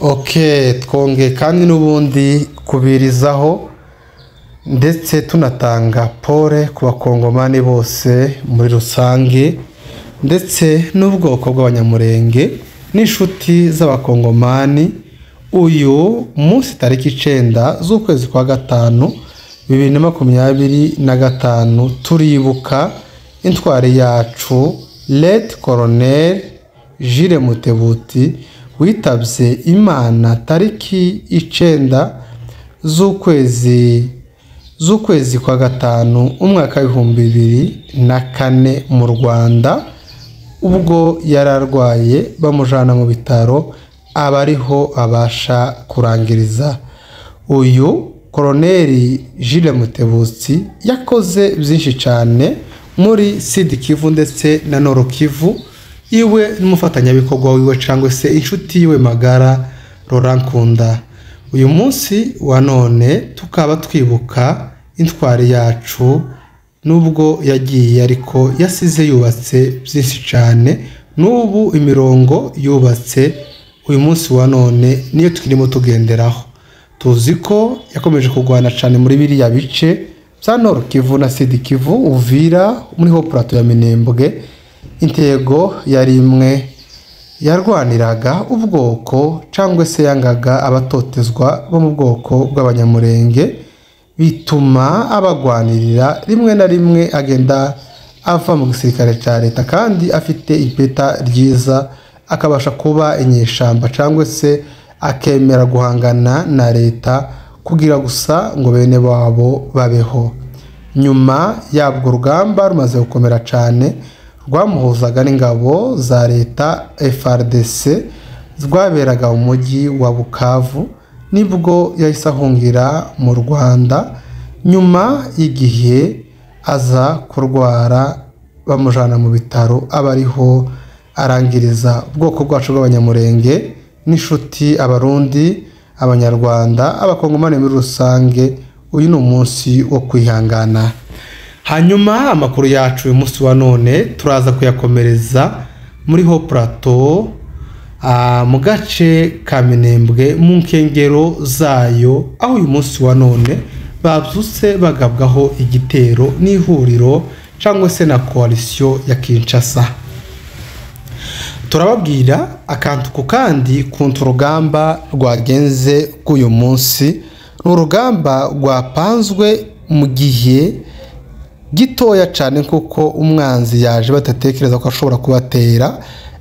Ok, twongeye kandi n'ubundi kubirizaho ndetse tunatanga pole ku bakongomani bose muri rusange ndetse n'ubwoko bw'abanyamurenge n'inshuti z'abakongomani. Uyu munsi tariki 9 z'ukwezi kwa 5 2025 turibuka intwari yacu Lt Colonel Jules Mutebutsi witabye Imana tariki 9 z'ukwezi kwa 5 umwaka 2004 mu Rwanda, ubwo yararwaye bamujana mu bitaro abariho abasha kurangiriza. Uyu Colonel Jules Mutebutsi yakoze byinshi cyane muri Sud Kivu ndetse na Nord Kivu, iwe n'umufatanyabikorwa wiwe cyangwa se inshuti yiwe magara Laurent Nkunda. Uyu munsi wa none tukaba twibuka intwari yacu, nubwo yagiye ariko yasize yubatse byinshi cyane. N'ubu imirongo yubatse uyu munsi wa none niyo tukirimo tugenderaho. Tuzi ko yakomeje kurwana cyane muri biriya bice bya Nord Kivu na Sud Kivu, Uvira, muri ho plateau ya Minembwe. Intego yari imwe, yarwaniraga ubwoko cyangwa se yangaga abatotezwa bo mu bwoko bw'abanyamurenge, bituma abagwanirira rimwe na rimwe agenda ava mu gisirikare cya leta kandi afite ipeta ryiza, akabasha kuba inyeshamba cyangwa se akemera guhangana na leta kugira gusa ngo bene babo babeho. Nyuma yabwo rugamba rumaze gukomera cyane rwamuhuzaga n'ingabo za leta FARDC rwaberaga mu mujyi wa Bukavu, nibwo yahise ahungira mu Rwanda. Nyuma y'igihe aza kurwara bamujana mu bitaro abariho arangiriza. Ubwoko bwacu bw'abanyamurenge n'inshuti, abarundi, abanyarwanda, abakongomani muri rusange, uyu ni umunsi wo kwihangana. Hanyuma amakuru yacu uyu munsi wa none turaza kuyakomereza muri ho plateau mu gace ka Minembwe mu nkengero zayo, aho uyu munsi wa none babyutse bagabwaho igitero n'ihuriro cyangwa se na coalition ya Kinshasa. Turababwira akantu ku kandi kuntu urugamba rwagenze k'uyu munsi. Ni urugamba rwapanzwe mu gihe gitoya cyane kuko umwanzi yaje batatekereza ko ashobora kubatera,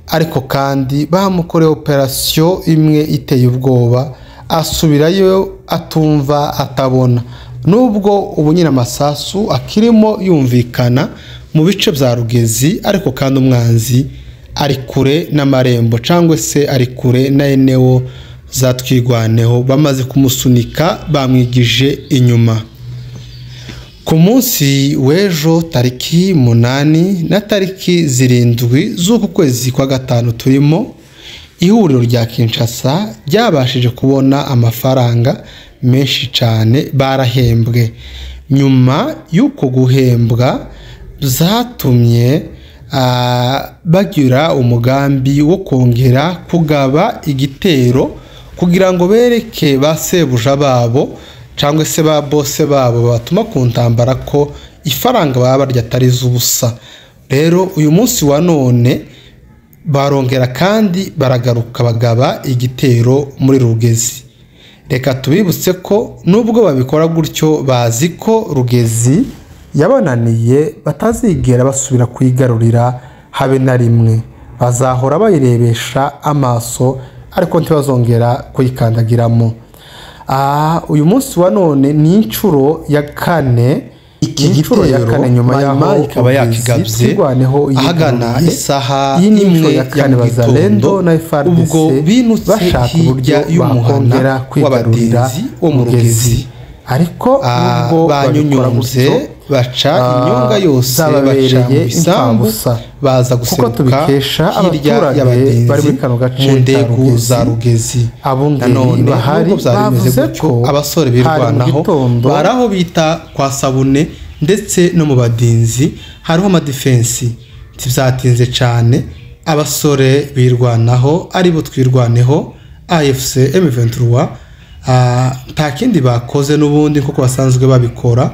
ariko kandi bamukoreye operation imwe iteye ubwoba, asubirayo atumva atabona. Nubwo ubu nyine amasasu akirimo yumvikana mu bice bya Rugezi, ariko kandi umwanzi ari kure n'amarembo cyangwa se ari kure na eneo za Twirwaneho, bamaze kumusunika bamwigije inyuma. Ku munsi w'ejo tariki 8 na tariki 7 z'uku kwezi kwa 5 turimo, ihuriro rya Kinshasa ryabashije kubona amafaranga menshi cyane, barahembwe. Nyuma y'uko guhembwa byatumye bagira umugambi wo kongera kugaba igitero kugira ngo bereke ba sebuja babo cyangwa se ba bose babo batuma ku ntambara ko ifaranga baba barya atari z'ubusa. Rero uyu munsi wa none barongera kandi baragaruka bagaba igitero muri Rugezi. Reka tubibutse ko nubwo babikora gutyo bazi ko Rugezi yabananiye, batazigera basubira kuyigarurira habe na rimwe. Bazahora bayirebesha amaso ariko ntibazongera kuyikandagiramo. Uyu munsi wa none ni inshuro ya 4 iki gitero nyuma yaho ikaba yakigabye ahagana isaha imwe ya kane Bazalendo na FARDC ubwo binutse bashaka uburyo hirya y'umuhana kwigarurira w'abatinzi wo mu Rugezi, ariko nubwo banyunyunze baca inyonga yose baca mu bisambu baza kuko guseruka tubikesha hirya abaturage y'abatinzi bari muri kano gace mu ka ndegu Rugezi. za Rugezi. Abungeri Nanone bahari nubwo byari bimeze bavuze gutyo ko abasore hari mu birwanaho gitondo bari aho bita kwa Sabune ndetse no mu badinzi hariho amadifensi. Ntibyatinze cyane abasore birwanaho ari bo Twirwaneho, AFC M23 nta kindi bakoze n'ubundi kuko basanzwe babikora,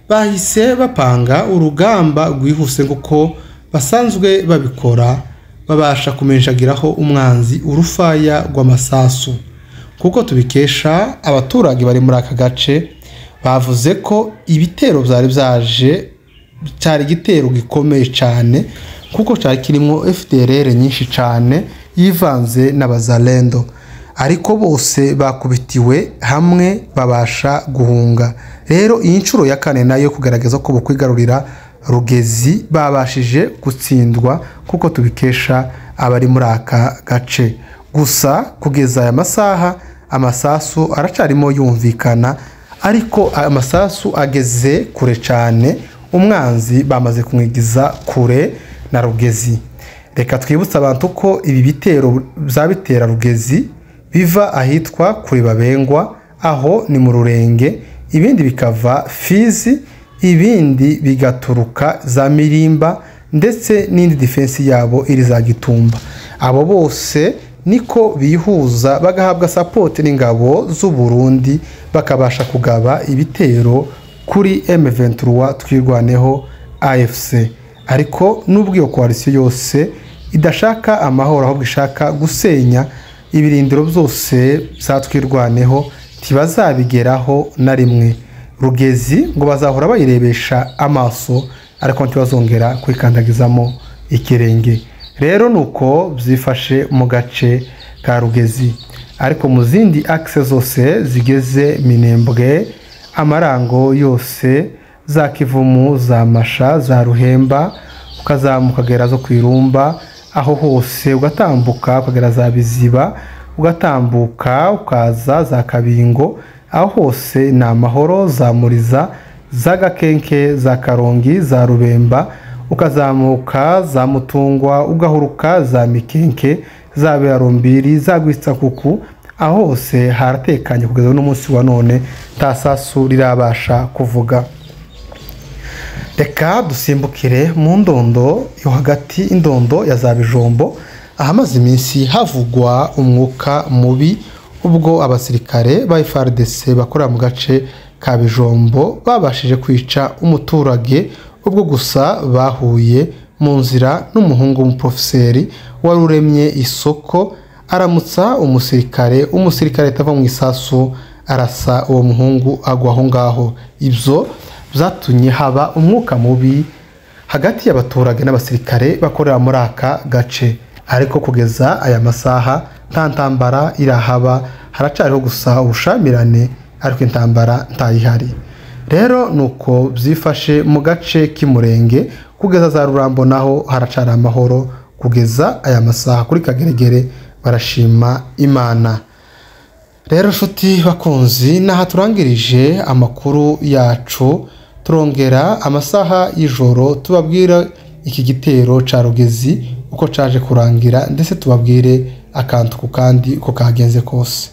bahise bapanga urugamba rwihuse kuko basanzwe babikora, babasha kumenshagiraho umwanzi urufaya rw'amasasu. Kuko tubikesha abaturage bari muri aka gace bavuze ko ibitero byari byaje cyari igitero gikomeye cyane, kuko cyari kirimo FDLR nyinshi cyane yivanze n'abazalendo, ariko bose bakubitiwe hamwe babasha guhunga. Rero iyi nshuro ya kane nayo kugaragaza ko bukwigarurira Rugezi babashije gutsindwa, kuko tubikesha abari muri aka gace. Gusa kugeza aya masaha amasasu aracarimo yumvikana, ariko amasasu ageze kure cyane, umwanzi bamaze kumwigiza kure na Rugezi. Reka twibutse abantu ko ibi bitero byabitera Rugezi biva ahitwa kuri Babengwa, aho ni mu Rurenge, ibindi bikava Fizi, ibindi bigaturuka za Mirimba, ndetse n'indi defense yabo iri za Gitumba. Abo bose niko bihuza bagahabwa support n'ingabo z'u Burundi, bakabasha kugaba ibitero kuri M23 Twirwaneho AFC. Ariko nubwo iyo coalition yose idashaka amahoro, ahubwo ishaka gusenya ibirindiro byose bya Twirwaneho, ntibazabigeraho na rimwe. Rugezi ngo bazahora bayirebesha amaso, ariko ntibazongera kwikandagizamo ikirenge. Rero nuko byifashe mu gace ka Rugezi. Ariko mu zindi axe zose zigeze Minembwe, amarango yose za Kivumu, za Masha, za Ruhemba, ukazamuka ukagera zo Kwirumba, aho hose ugatambuka ukagera za Biziba, ugatambuka ukaza za Kabingo, aho hose ni amahoro, za Muriza, za Gakenke, za Karongi, za Rubemba, ukazamuka za Mutungwa, ugahuruka za Mikenke, za Berumbiri, za Gwitsakuku, aho hose haratekanye kugeza n'umunsi wa none nta sasu rirabasha kuvuga. Reka dusimbukire mu ndondo yo hagati, indondo ya za Bijombo, ahamaze iminsi havugwa umwuka mubi ubwo abasirikare ba FARDC bakora mu gace ka Bijombo babashije kwica umuturage, ubwo gusa bahuye mu nzira n'umuhungu w'umuprofeseri wari uremye isoko, aramutsa umusirikare, umusirikare atava mu isasu arasa uwo muhungu agwa aho ngaho. Ibyo byatumye haba umwuka mubi hagati y'abaturage n'abasirikare bakorera muri aka gace. Ariko kugeza aya masaha nta ntambara irahaba, haracariho gusa ubushamirane, ariko intambara ntayihari. Rero nuko byifashe mu gace k'Imurenge kugeza za Rurambo, naho haracara amahoro kugeza aya masaha. Kuri Kageregere barashima Imana. Rero nshuti bakunzi, naha turangirije amakuru yacu, turongera amasaha y'ijoro tubabwira iki gitero ca Rugezi uko caje kurangira, ndetse tubabwire akantu ku kandi uko kagenze kose.